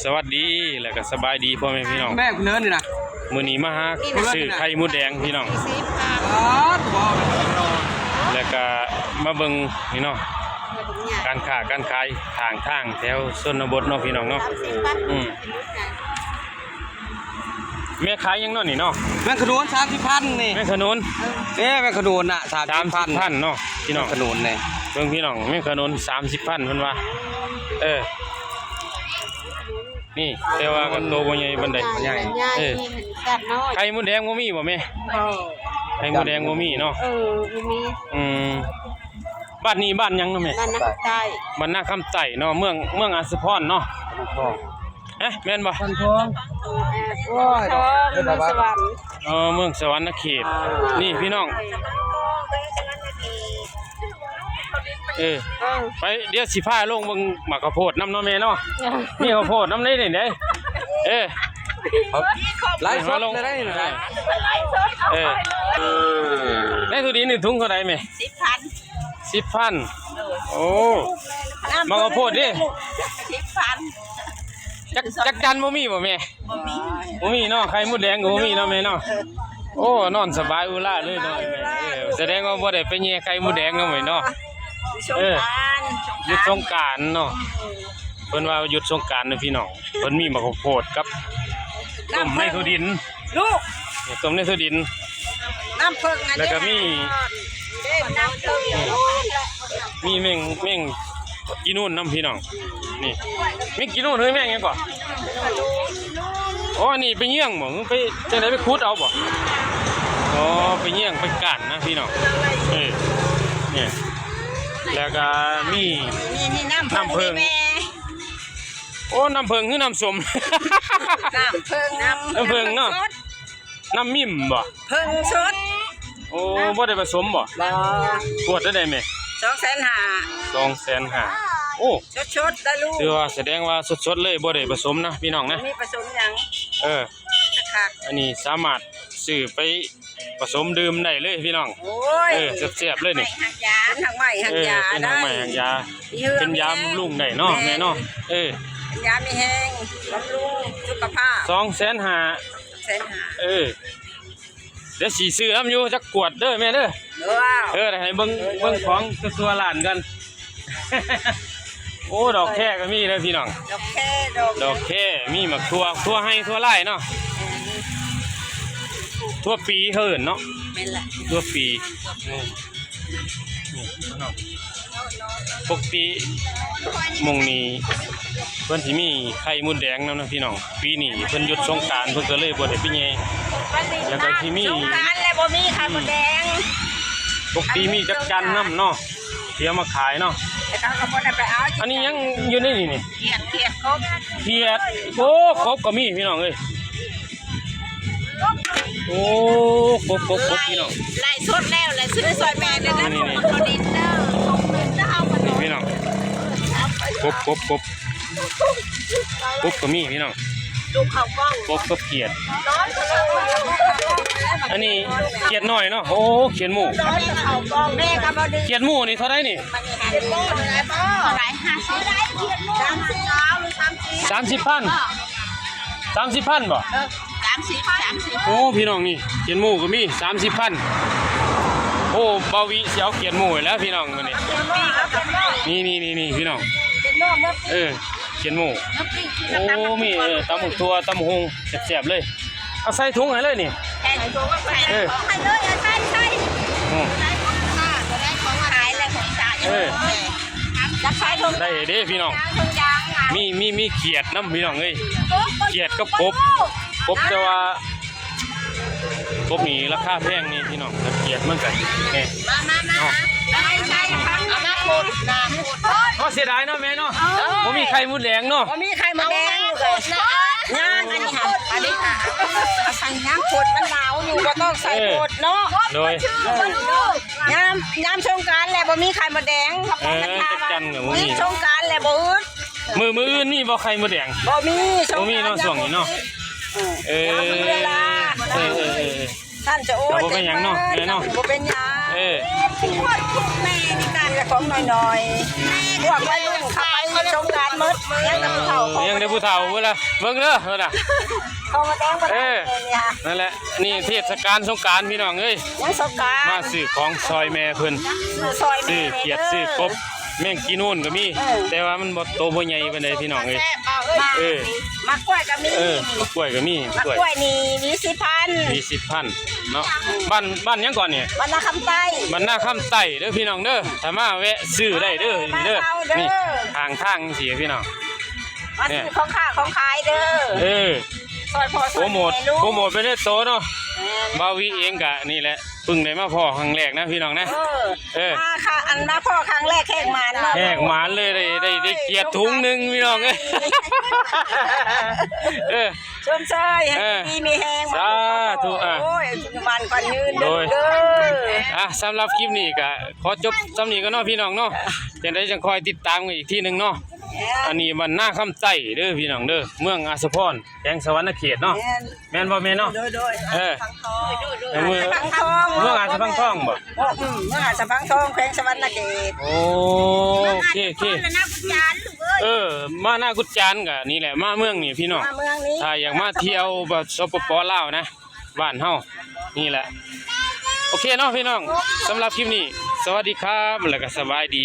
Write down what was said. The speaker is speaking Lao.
ສະຫວັດດີ ແລະກະສະບາຍດີພໍ່ແມ່ພີ່ນ້ອງ ແມ່ເພິ່ນເອີ້ນນີ້ນະ ມື້ນີ້ມາຫາຊື້ໄຂ່ມົດແດງພີ່ນ້ອງ ອໍ ແລະກະມາເບິ່ງນີ້ເນາະ ການຄ້າການຂາຍຂ້າງທາງແຖວຊົນນະບົດເນາະພີ່ນ້ອງເນາະ ອືມ ແມ່ຂາຍຫຍັງເນາະນີ້ເນາະ? ແມງຂະໜູນສາມສິບພັນນີ້ ແມງຂະໜູນ ເອີ ແມງຂະໜູນນະ ສາມສິບພັນ ສາມສິບພັນເນາະພີ່ນ້ອງ ແມງຂະໜູນນີ້ ເບິ່ງພີ່ນ້ອງ ແມງຂະໜູນສາມສິບພັນເພິ່ນວ່າ ເອີ ນີ້ ແຕ່ວ່າກໍໂຕບໍ່ໃຫຍ່ປານໃດ ໃຫຍ່ ເອີ ໄຂ່ມົດແດງບໍ່ມີບໍ່ແມ່? ບໍ່ ໄຂ່ມົດແດງບໍ່ມີເນາະ ເອີ ບໍ່ມີ ອືມ ບ້ານນີ້ບ້ານຫຍັງເນາະແມ່? ບ້ານນາຄຳໃຕ້ ບ້ານນາຄຳໃຕ້ເນາະ ເມືອງ ເມືອງອາດສະພອນເນາະ ຮະ ແມ່ນບໍ່? ໂອ້ຍ ເມືອງສະຫວັນ ເອີ ເມືອງສະຫວັນນະເຂດ ນີ້ພີ່ນ້ອງ ເອີ ໄປ ດຽວຊິພາລົງເບິ່ງໝາກເຂົ້າໂພດນຳເນາະແມ່ເນາະ ມີເຂົ້າໂພດນຳເດ້ນີ້ເດ້ ເອີ ໄລຟ໌ສົດໄດ້ນີ້ນະ ເອີ ໃນທຸດິນນີ້ຖົງເທົ່າໃດແມ່? ສິບພັນ ສິບພັນ ໂອ້ ໝາກເຂົ້າໂພດເດ້ ສິບພັນ ຈັກ ຈັກຈັນບໍ່ມີບໍ່ແມ່? ບໍ່ມີ ບໍ່ມີເນາະ ໄຂ່ມົດແດງກໍບໍ່ມີເນາະແມ່ເນາະ ເອີ ໂອ້ ນອນສະບາຍອຸລາເລີຍເນາະ ເອີ ສະແດງວ່າບໍ່ໄດ້ໄປແຍ່ໄຂ່ມົດແດງເນາະແມ່ເນາະ ເອີ ຢຸດສົງການເນາະ ເພິ່ນວ່າຢຸດສົງການເດີພີ່ນ້ອງ ເພິ່ນມີໝາກເຂົ້າໂພດກັບຕົ້ມໃນຖົງດິນ ລູກ ຕົ້ມໃນຖົງດິນ ນ້ຳເຜິ້ງ ແລ້ວກໍມີ ນ້ຳເຜິ້ງ ມີແມງ ແມງ ກີນູນນຳພີ່ນ້ອງ ນີ້ ແມງກີນູນ ຫຼື ແມງຫຍັງເກາະ? ອໍ ອັນນີ້ໄປເຍືອງບໍ່? ໄປຈັ່ງໃດ ໄປຂຸດເອົາບໍ່? ອໍ ໄປເຍືອງ ໄປກ້ານນະພີ່ນ້ອງ ເອີ ນີ້ ແລ້ວກະມີ ນີ້ ນີ້ນ້ຳເຜິ້ງ ນ້ຳເຜິ້ງ ນີ້ແມ່ ໂອ້ ນ້ຳເຜິ້ງ ຄືນ້ຳສົ້ມ? ນ້ຳເຜິ້ງ ນ້ຳ ນ້ຳເຜິ້ງເນາະ ນ້ຳມິ້ມບໍ່? ເຜິ້ງສົດ ໂອ້ ບໍ່ໄດ້ປະສົມບໍ່? ບໍ່ ຂວດເທົ່າໃດແມ່? ສອງແສນຫ້າ ສອງແສນຫ້າ ໂອ້ ສົດໆ ໄດ້ລູກ ຖືວ່າສະແດງວ່າສົດໆ ເລີຍ ບໍ່ໄດ້ປະສົມນະພີ່ນ້ອງນະ ບໍ່ມີປະສົມຫຍັງ ເອີ ຄັກໆ ອັນນີ້ສາມາດຊື້ໄປປະສົມດື່ມໄດ້ເລີຍພີ່ນ້ອງ ໂອ້ຍ ເອີ ແຊບໆ ເລີຍນີ້ ເປັນຮາກໄມ້ຮາກຢາ ເອີ ເປັນຮາກໄມ້ຮາກຢາ ເປັນຢາບຳລຸງໄດ້ເນາະ ແມ່ ແມ່ເນາະ ເອີ ເປັນຢາມີແຮງ ບຳລຸງສຸຂະພາບ ສອງແສນຫ້າ ສອງແສນຫ້າ ເອີ ດຽວຊິຊື້ນຳຢູ່ຈັກຂວດເດີແມ່ເດີ ເອີ ໃຫ້ເບິ່ງ ເບິ່ງຂອງທົ່ວໆ ຮ້ານກ່ອນ ໂອ້ ດອກແຄກໍມີເດີພີ່ນ້ອງ ດອກແຄ ດອກ ດອກແຄ ມີໝາກຖົ່ວ ຖົ່ວໄຮ່ຖົ່ວລາຍເນາະ ຖົ່ວປີເຂົາເອີ້ນເນາະ ແມ່ນລະ ຖົ່ວປີ ເອີ ນີ້ພີ່ນ້ອງ ປົກກະຕິໝ່ອງນີ້ເພິ່ນຊິມີໄຂ່ມົດແດງນຳນະພີ່ນ້ອງ ປີນີ້ເພິ່ນຢຸດສົງການ ເພິ່ນກໍເລີຍບໍ່ໄດ້ໄປແຍ່ ແລ້ວກໍຊິມີ ສົງການແລ້ວບໍ່ມີໄຂ່ມົດແດງ ປົກກະຕິມີຈັກຈັ່ນນຳເນາະ ທີ່ເອົາມາຂາຍເນາະ ແຕ່ເຂົາກໍບໍ່ໄດ້ໄປເອົາ ອັນນີ້ຫຍັງຢູ່ໃນນີ້ນີ້? ຂຽດ ຂຽດ ກົບ ຂຽດ ໂອ້ ກົບກໍມີພີ່ນ້ອງເອີຍ ໂອ້ ກົບ ກົບ ກົບ ພີ່ນ້ອງ ໄລຟ໌ສົດແລ້ວ ແລະຊື້ຊ່ອຍແມ່ເດີນະ ນີ້ ນີ້ ເຂົາດິນເດີ ນີ້ພີ່ນ້ອງ ກົບ ກົບ ກົບ ກົບກໍມີພີ່ນ້ອງ ຈຸເຂົ້າກ້ອງ ກົບກັບຂຽດ ອັນນີ້ຂຽດນ້ອຍເນາະ ໂອ້ ຂຽດໝູ່ ເຂົ້າກ້ອງ ແມ່ກໍບໍ່ໄດ້ ຂຽດໝູ່ນີ້ເທົ່າໃດນີ້? ເທົ່າໃດ? ຫ້າສິບ ສາມສິບ ສາມສິບພັນ ສາມສິບພັນບໍ່? ເອີ ສາມສິບ ສາມສິບ ໂອ້ ພີ່ນ້ອງນີ້ ຂຽດໝູ່ກໍມີ ສາມສິບພັນ ໂອ້ ບ່າວວິຊິເອົາຂຽດໝູ່ແລ້ວພີ່ນ້ອງມື້ນີ້ ນີ້ໆໆໆ ພີ່ນ້ອງ ເອີ ຂຽດໝູ່ ໂອ້ ມີ ເອີ ຕຳບັກຖົ່ວ ຕຳບັກຫຸ່ງ ແຊບໆ ເລີຍ ເອົາໃສ່ຖົງໃຫ້ເລີຍນີ້ ເອີ ໃສ່ເລີຍ ໃສ່ ໃສ່ ອືມ ຂາຍແລ້ວຂອງອີສານ ເອີ ຈັກໃສ່ຖົງ ໄດ້ເດ້ພີ່ນ້ອງ ມີ ມີ ມີຂຽດນຳພີ່ນ້ອງເອີຍ ຂຽດກັບກົບ ກົບ ແຕ່ວ່າກົບນີ້ລາຄາແພງນີ້ພີ່ນ້ອງ ຂຽດມັນກໍແພງ ມາ ມາ ມາ ເອົາມາໂພດນະ ໂອ້ ເສຍດາຍເນາະແມ່ເນາະ ເອີ ບໍ່ມີໄຂ່ມົດແດງເນາະ ບໍ່ມີໄຂ່ມົດແດງ ງາມອັນນີ້ຫັ້ນ ອັນນີ້ ເອົາໃສ່ນ້ຳໂພດ ມັນໜາວຢູ່ ບໍ່ຕ້ອງໃສ່ໂພດເນາະ ໂດຍ ຍາມ ຍາມສົງການແລ້ວບໍ່ມີໄຂ່ມົດແດງ ເອີ ຈັກຈັນກໍບໍ່ມີ ມີສົງການແລ້ວບໍ່ອຶດ ມື້ ມື້ອື່ນມີບໍ່ໄຂ່ມົດແດງ? ບໍ່ມີ ບໍ່ມີເນາະ ສົງການ ຊ່ວງນີ້ເນາະ ເອີ ເອີ ເອີ ເອີ ທ່ານຈະ ໂອ້ຍ ກໍບໍ່ເປັນຫຍັງເນາະ ແມ່ເນາະ ບໍ່ເປັນຫຍັງ ເອີ ແມ່ນີ້ກໍ ມີແຕ່ຂອງນ້ອຍໆ ພວກໄວລຸ້ນເຂົ້າໄປ ສົງການໝົດ ຍັງແຕ່ຜູ້ເຖົ້າ ເອີ ຍັງແຕ່ຜູ້ເຖົ້າເບິ່ງລະ ເບິ່ງເດີເພິ່ນນະ ເຂົ້າມາແຕ່ງບໍ່ໄດ້ ເອີ ເລີຍນີ້ຫະ ນັ້ນແຫຼະ ນີ້ເທດສະການສົງການພີ່ນ້ອງເອີຍ ຍັງສົງການ ມາຊື້ຂອງຊ່ອຍແມ່ເພິ່ນ ຊື້ຊ່ອຍແມ່ ຊື້ຂຽດ ເດີ ຊື້ກົບ ແມງກີນູນກໍມີ ເອີ ແຕ່ວ່າມັນບໍ່ ໂຕບໍ່ໃຫຍ່ປານໃດພີ່ນ້ອງເອີຍ ແຊບເອົາເອີຍ ເອີ ໝາກກ້ວຍກໍມີ ເອີ ໝາກກ້ວຍກໍມີ ໝາກກ້ວຍນີ້ ມີສິບພັນ ມີສິບພັນເນາະ ບ້ານ ບ້ານຫຍັງກ່ອນນີ້ ບ້ານນາຄຳໃຕ້ ບ້ານນາຄຳໃຕ້ເດີພີ່ນ້ອງເດີ ຖ້າມາແວະຊື້ໄດ້ເດີ ນີ້ເດີ ນີ້ຂ້າງທາງຈັ່ງຊີ້ພີ່ນ້ອງ ມາຊື້ຂອງຄ້າຂອງຂາຍເດີ ເອີ ຊ່ອຍພໍ່ຊ່ວຍແມ່ລູກ ໂປຣໂມດ ໂປຣໂມດໄປໃນໂຕເນາະ ແມ່ນ ບ່າວວີເອງກະນີ້ແຫຼະ ເພິ່ງໄດ້ມາພໍ້ຄັ້ງແລກນະພີ່ນ້ອງນະ ເອີ ເອີ ມາຄ່ະ ອັນມາພໍ້ຄັ້ງແລກແຮງໝານເນາະ ແຮງໝານເລີຍ ໄດ້ ໄດ້ ໄດ້ເກຍດຖົງໜຶ່ງພີ່ນ້ອງເອີຍ ເອີ ຊົມເຊີຍ ເອີ ໃຫ້ຢູ່ດີມີແຮງ ສາທຸ ອ່າ ໂອ້ຍ ໝັ້ນຂວັນຍືນເດີ ໂດຍ ເດີ ອ່າ ສຳລັບຄລິບນີ້ກະຂໍຈົບສ່ຳນີ້ກ່ອນເນາະພີ່ນ້ອງເນາະ ຈັ່ງໃດຈັ່ງຄ່ອຍຕິດຕາມກັນອີກທີໜຶ່ງເນາະ ແມ່ນ ອັນນີ້ບ້ານນາຄຳໃຕ້ເດີພີ່ນ້ອງເດີ ເມືອງອາດສະພອນ ແຂວງສະຫວັນນະເຂດເນາະ ແມ່ນ ແມ່ນບໍ່ແມ່ເນາະ ໂດຍ ໂດຍ ເອີ ເມືອງ ອາດສະພັງທອງ ເມືອງອາດສະພັງທອງບໍ່ ອືມ ເມືອງອາດສະພັງທອງ ແຂວງສະຫວັນນະເຂດ ໂອ້ ໂອເຄ ໂອເຄ ເອີ ມານາກຸດຈານກະນີ້ແຫຼະ ມາເມືອງນີ້ພີ່ນ້ອງ ມາເມືອງນີ້ ຖ້າຢາກມາທ່ຽວແບບ ສປປ ລາວນະ ບ້ານເຮົານີ້ແຫຼະ ໂອເຄເນາະພີ່ນ້ອງ ສຳລັບຄລິບນີ້ ສະຫວັດດີຄັບ ແລ້ວກະສະບາຍດີ.